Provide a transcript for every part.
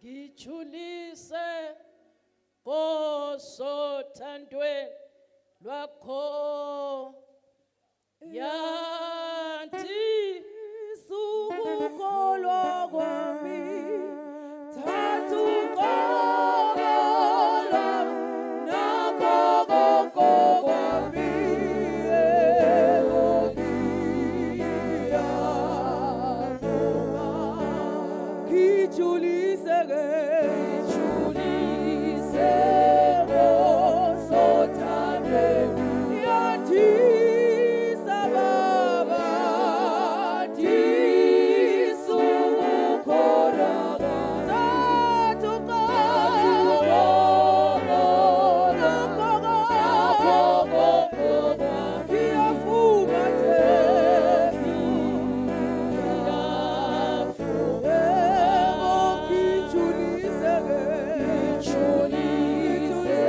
Ngijulise kosothandweni lwakho yanti Sukukholwa kwami thatha uqobo lwami nakho konke kwami yebo ngiyavuma ngijulise ke ngijulise ngosothandweni yathisa baba thisa ukukholwa thatha uqobo nakho konke ngiyavuma Jesu Yebo ngijulise ke ngijulise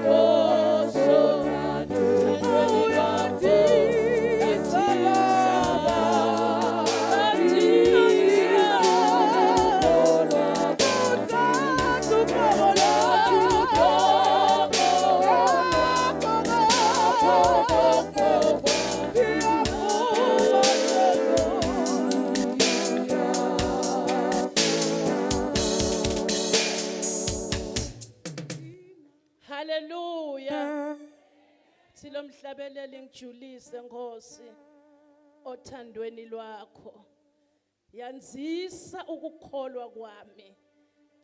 kosothandweni lwakho Uyathisa baba yanti Thatha uqobo lwakho Ngiyavuma Jesu Haleluya. Silomhlabeleli ngijulise Nkosi othandweni lwakho. Yanzisa ukukholwa kwami.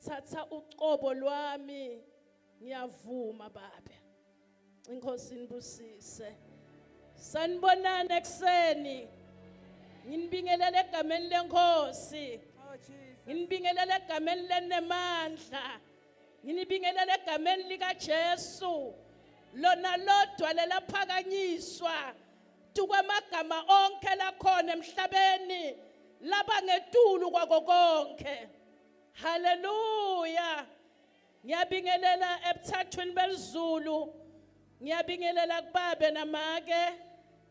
Thatha ucobo lwami ngiyavuma babe. Inkosi inibusise. Sanibonani ekseni. Nginibingelele egameni lenkosi. Oh Jesus. Nginibingelele egameni lenemandla. Nginibingelele egameni lika Jesu. Lona lodwa lelaphakanyiswa tukwamagama onke lakhona emhlabeni laba ngetulu kwako konke. Haleluya. Ngiyabingelela ebuthathweni belizulu. Ngiyabingelela kubabe namake.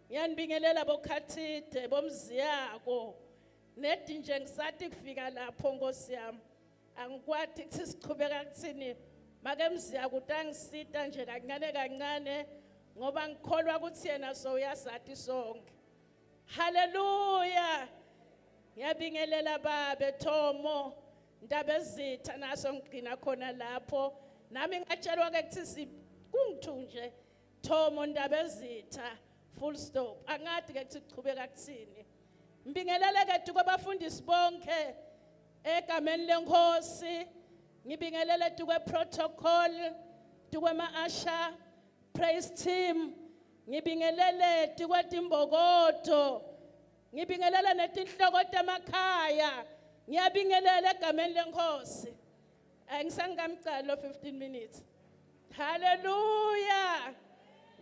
Ngiyanibingelela bokhathide bomziyako. Nedi nje ngisathi kufika lapho Nkosi yami. Angikwati kuthi sichubeka kuthini. Make mziyako utangisita nje kancane kancane ngoba ngikholwa ukuthi yena so uyasati sonke. Haleluya. Ngiyabingelela babe Thomo Ndabezitha naso ngigcina khona lapho nami ngatshelwa ke kuthi si kungithu nje Thomo Ndabezitha full stop angathi ke kuthi kuchubeka kuthini Ngibingelele ke kwabafundisi bonke egameni lenkosi ngibingelele tukwe protocol tukwe ma-asha praise team ngibingelele tukwe timbokodo ngibingelele netinhloko temakhaya ngiyabingelela egameni lenkosi angisangamcali lo 15 minutes haleluya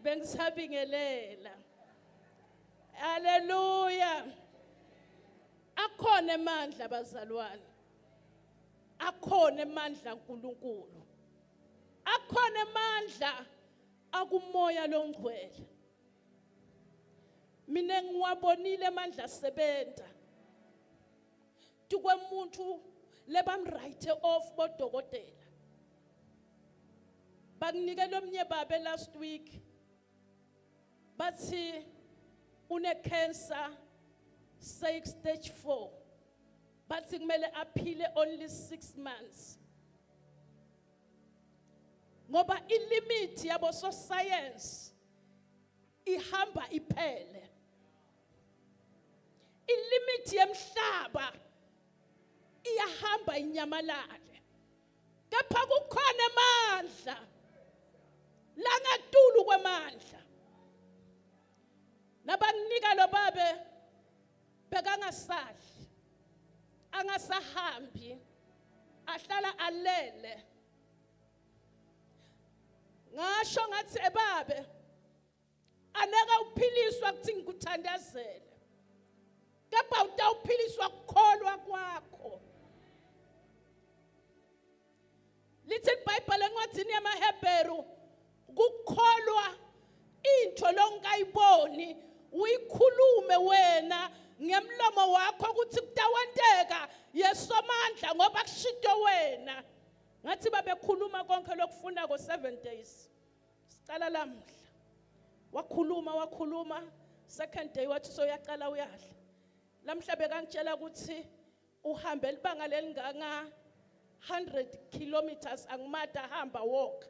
bengisabingelela haleluya akhona emandla bazalwane akhona emandla kaNkuluNkulu akhona emandla akumoya longcwele mina ngiwabonile amandla asebenza tukwemuntu lebamwrite off bodokotela bakunike lomnye babe last week bathi une cancer stage stage 4 bathi kumele aphile only 6 months ngoba ilimit yabo so science ihamba iphele ilimit yemhlaba iyahamba inyamalale kepha kukhona amandla langatulu kwamandla nabanginika lo babe bekangasadli angasahambi ahlala alele ngasho ngathi ebabe aneke uphiliswa kuthi ngikuthandazele kepha utawuphiliswa kukholwa kwakho lithi iBhayibheli encwadini yamaHebheru kukholwa into longayiboni uyikhulume wena ngemlomo wakho ukuthi kutawenteka yesomandla. Ngitadla ngoba kushito wena. Ngathi babekhuluma konke lokufunako 7 days. Sicala lamhla. Wakhuluma wakhuluma, second day wathi soyaqala uyadla. Lamhla bekangitshela ukuthi uhambe libanga lelinganga 100 kilometers, angimata hamba walk.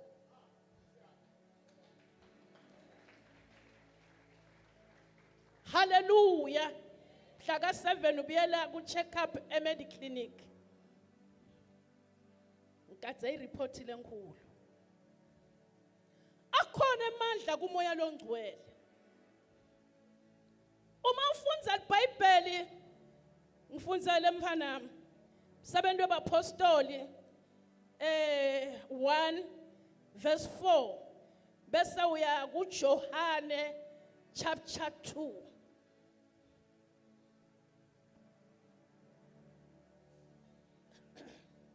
Hallelujah. Mhla ka 7 ubuyela ku check up e Mediclinic. Ngikadze ireport lenkulu. Akhona emandla kumoya longcwele. Uma ufundza iBhayibheli, ngifundzele mfanami. Sebentu webapostoli 1 verse 4 bese uya kuJohane chapter 2.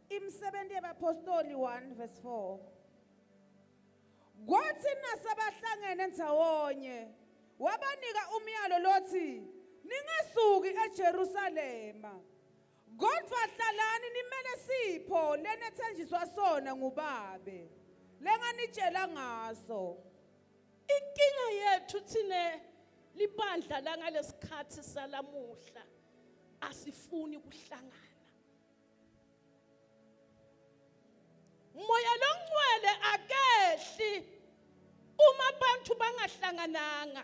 Imisebenzi yabapostoli 1 verse 4. Kwathi nasebahlangene ndzawonye wabanika umyalo lothi ningasuki eJerusalema, kodwa hlalani nimele sipho lenethenjiswa sona nguBabe lenganitshela ngaso. Inkinga yethu thine libandla la ngalesikhathi salamuhla asifuni kuhlangana. Moya longcwele akehli uma abantu bangahlangananga.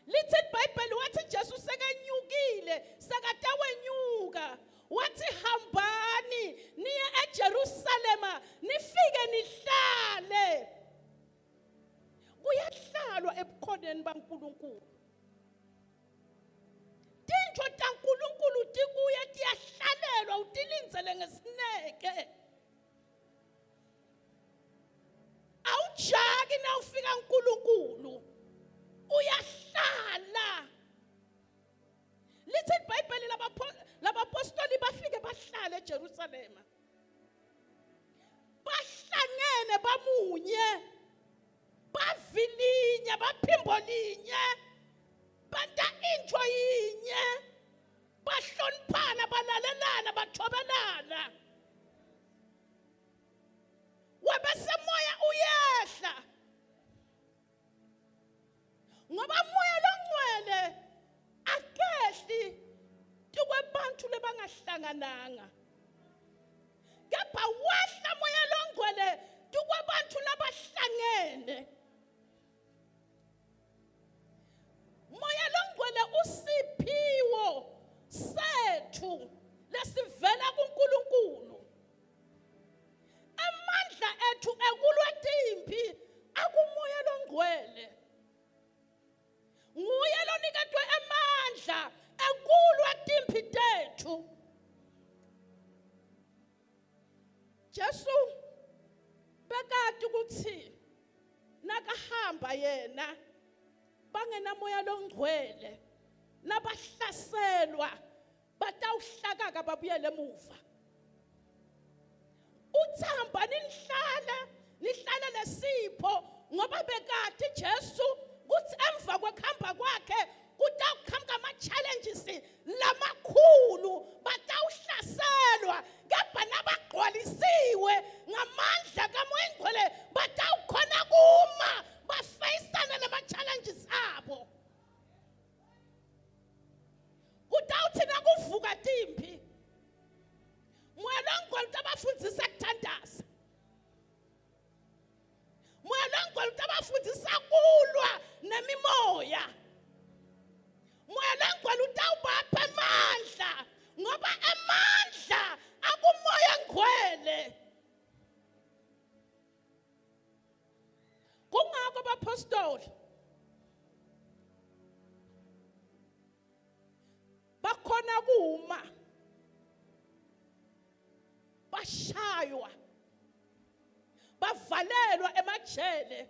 Lithi iBhayibheli wathi Jesu sekenyukile, sekatawenyuka. Wathi hambani niye eJerusalema nifike nihlale. Kuyahlalwa ebukhoneni baNkulunkulu. Tintfo taNkulunkulu tikuye tiyahlalelwa, utilindzele ngesineke. Awujaki na ufika uNkulunkulu, uyahlala. Lithi iBhayibheli labapostoli bafike bahlale eJerusalema, bahlangene bamunye, bavilinye, baphimbo linye, banta intfo yinye, bahloniphana, balalelana, bathobelana. Wabese moya uyehla, ngoba moya longcwele akehli tikwebantu lebangahlangananga, kepha wehla moya longcwele tikwebantu labahlangene. Moya longcwele usiphiwo sethu lesivela kuNkulunkulu. Amandla ethu ekulwa timpi akumoya longcwele. Nguye loniketwe emandla ekulwa timpi tethu. Jesu bekati ukuthi nakahamba yena bangenamoya longcwele, nabahlaselwa batawuhlakaka babuyele emuva. Uthamba nihlala nihlala lesipho, ngoba bekati Jesu kuthi emva kwekuhamba kwakhe kutawuqhamuka ama-challenges lamakhulu, batawuhlaselwa, kepha nabagcwalisiwe ngamandla kaMoya Ingcwele batawukhona kuma bafeyisane nama-challenges abo. Kutawuthi nakuvuka timpi, Moya longcwele utabafundisa kuthandaza, Moya longcwele utabafundisa kulwa nemimoya, Moya longcwele utawubapha amandla, ngoba amandla akumoya ngcwele. Kungako bapostoli bakhona kuma bashaywa, bavalelwa emajele,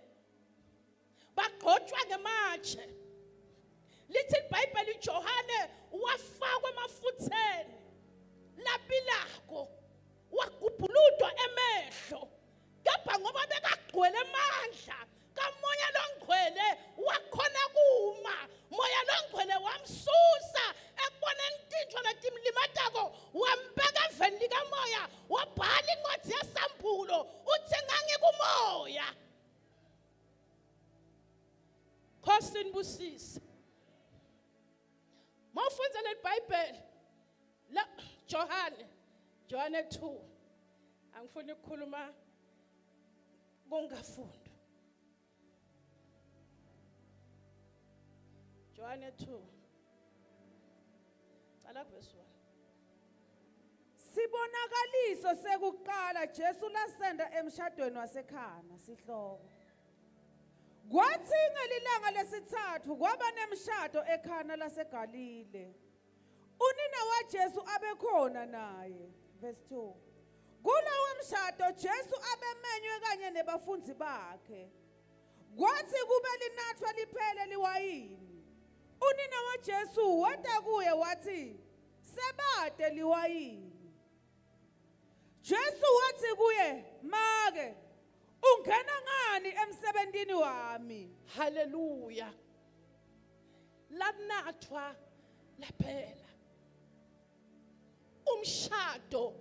bagcotshwa ngematshe. Lithi iBhayibheli Johane wafakwa emafutheni labilako, wagubhuludwa emehlo, kepha ngoba bekagcwele amandla kamoya longcwele wakhona kuma. Moya longcwele wamsusa ekuboneni tintfo letimlimatako, wambeka ufundza lelibhayibheli la Johane Johane 2 angifuni ukukhuluma kungafundwa Johane 2 Cala kuvesi 1 Sibonakaliso sekuqala Jesu lasenda emshadweni waseKhana sihloko. Kwathi ngelilanga lesithathu kwaba nemshado eKhana laseGalile. Unina waJesu abekhona naye. Verse 2. Kulowo mshado Jesu abemenywe kanye nebafundzi bakhe. Kwathi kube linathwa liphele liwayini, unina waJesu weta kuye wathi, "Sebate liwayini." Jesu wathi kuye, "Make, ungena ngani emsebentini wami?" Haleluya. Lanathwa laphela. Umshado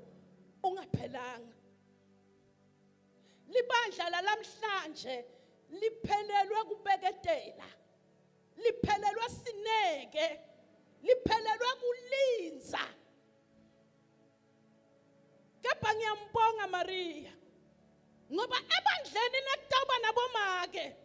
ungaphelanga. Libandla lalamhlanje liphelelwe kubeketela. Liphelelwe sineke. Liphelelwe kulinza. Kepha ngiyambonga Maria ngoba ebandleni nakutawuba nabomake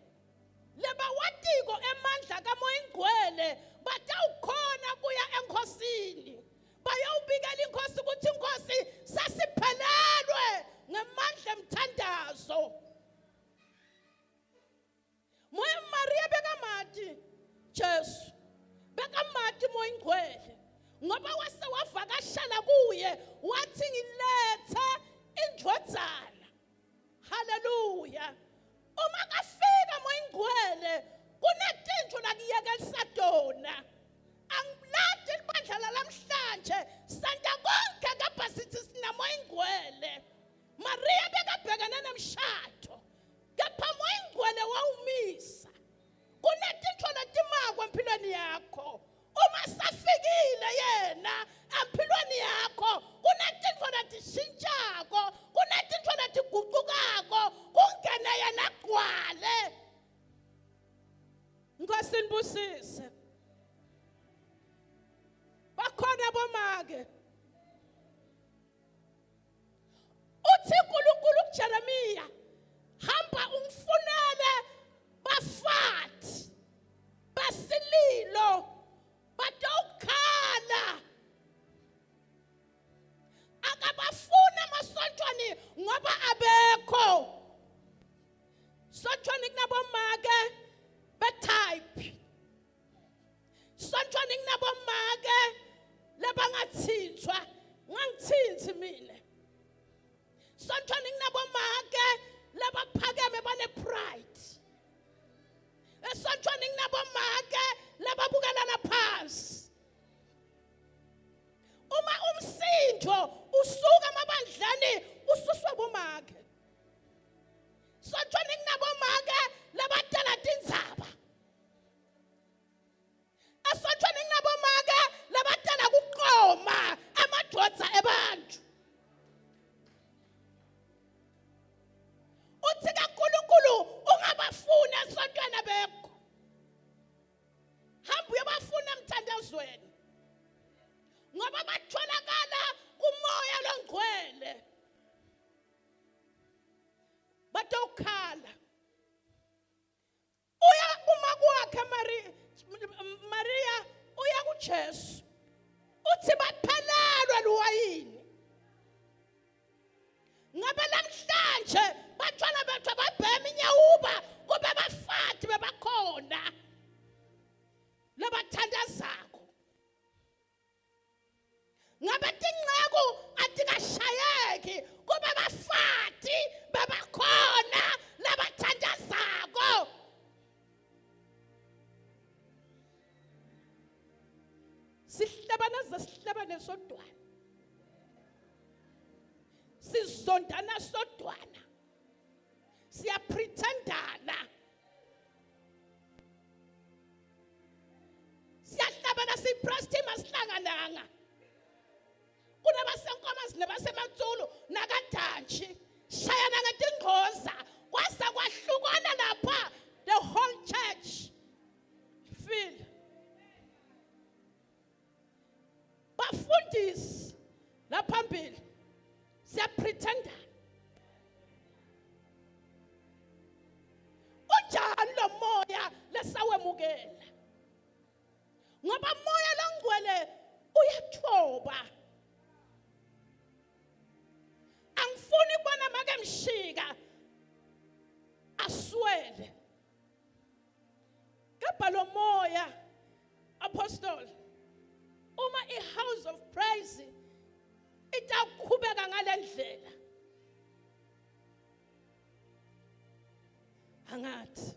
lebawatiko emandla kamoya ingcwele batawukhona kuya enkhosini bayowubikela inkosi ukuthi inkosi sesiphelelwe ngemandla emthandazo Moya Maria bekamati Jesu bekamati moya ingcwele ngoba wase wavakashela kuye wathi ngilethe indvodzana haleluya uma kafika moya ingcwele kunetintfo lakuyekelisa tona angilati libandla lalamhlanje senta konke kepha sithi sinamoya ingcwele Maria bekabhekene nemshado kepha moya ingcwele wawumisa kunetintfo letimako empilweni yakho uma safikile yena empilweni yakho kunetintfo letishintshako kunetintfo letigucukako kungene yena gcwale Nkosi nibusise bakhona bomake uthi uNkulunkulu kuJeremiya hamba ungifunele bafati basililo batokhala akabafuni emasontshweni ngoba abekho sontshweni kunabomake betype sontshweni kunabomake labangathinthwa ngangithinthi mina sontshweni kunabomake labaphakeme bane-pride esontshweni kunabomake lababukelana phansi uma umsindo usuka emabandleni ususwa bomake sontshweni kunabomake labatala tindzaba Esontweni kunabomake labatala kuqoma amadoda ebantu. Uthi kaNkulunkulu ungabafuni esontweni abekho. Hamba uyobafuna emthandazweni. Ngoba batholakala kumoya longcwele. Batokhala. uya kuma kwakhe Maria Maria uya kuJesu uthi baphelelwe liwayini ngabe namhlanje bantwana bethu ababhema inyawuba kube bafati bebakhona labathandazako ngabe tinceku atikashayeki kube bafati babakhona labathandazako sihlabana ze sihlabane sodwana sizondana sodwana siyapretendana siyahlabana siyi-press team asihlangananga kunabasenkomazi nabasematsulu nakadantshi shayana ngetingqoza kwase kwahlukana lapha the whole church feel Bafundisi laphambili siyapretenda. Unjani lo moya lesawemukela? Ngoba moya longcwele uyathoba. Angifuni kubona make mshika aswele. Kepha lo moya apostle uma i-house of praise itawuqhubeka ngalendlela angathi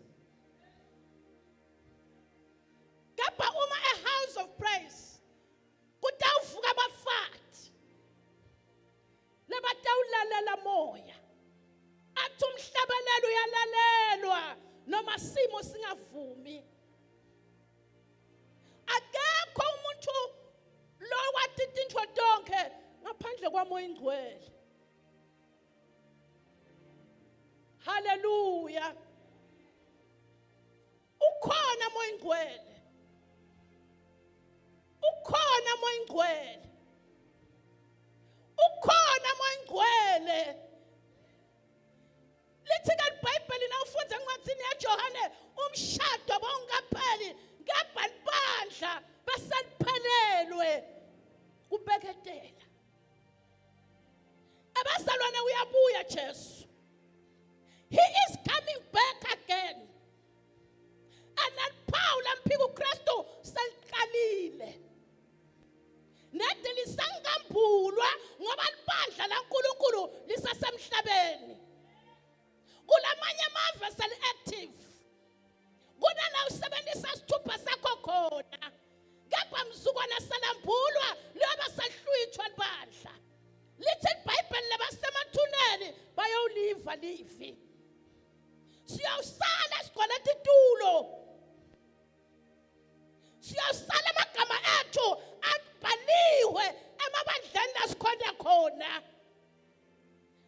kepha uma e-house of praise kutawuvuka abafati labatawulalela moya athi umhlabelelo uyalalelwa noma simo singavumi akekho umuntu lo wathi tintfo tonkhe ngaphandle kwamoya ingcwele. Haleluya, ukhona moya ingcwele, ukhona moya ingcwele, ukhona moya ingcwele. Lithi ke iBhayibheli nawufunda encwadini yaJohane umshado bowungapheli kepha libandla beseliphelelwe kubeketela. Abazalwane uyabuya Jesu. He is coming back again. Analiphawu lamphika uKristu seliqalile. Nede lisangambulwa ngoba libandla laNkulunkulu lisasemhlabeni. Kulamanye amave seli-active. Kunala usebenzisa isithupha sakho khona. Kepha mzukwana salambulwa liyoba sahlwithwa libandla. Lithi iBhayibheli labasemathuneni bayoliva livi. Siyawusala sigcwele titulo. Siyawusala amagama ethu abhaliwe emabandleni lasikhonta khona.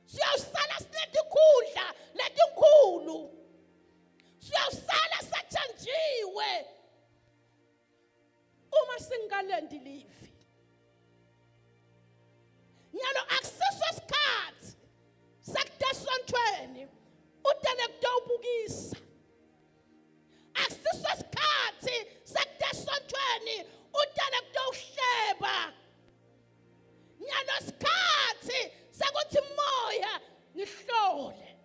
Siyawusala sinetikhundla letinkhulu. Siyawusala sathanjiwe. Uma singalendi livi. Nyalo akusiso isikhathi sakutesontweni utele kutowubukisa. Akusiso isikhathi sakutesontweni utele kutowuhleba. Nyalo sikhathi sakuthi moya ngihlole.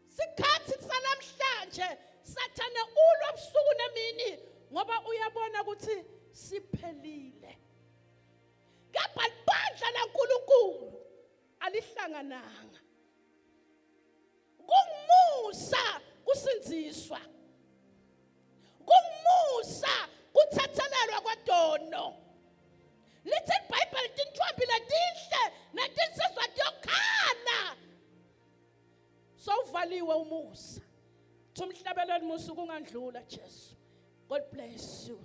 Sikhathi salamhlanje sathane ulwa busuku nemini ngoba uyabona ukuthi siphelile. Kepha libandla laNkulunkulu alihlangananga. Kungumusa kusindziswa. Kungumusa kuthethelelwa kwetono. Lithi iBhayibheli tintfombi letinhle netinsizwa tiyokhala. Sowuvaliwe umusa. Thi umhlabeleli musa kungandlula Jesu. God bless you.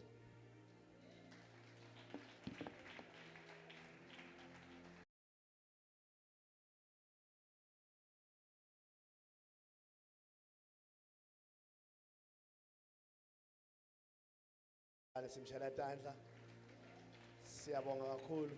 Simshela tandla. Siyabonga kakhulu.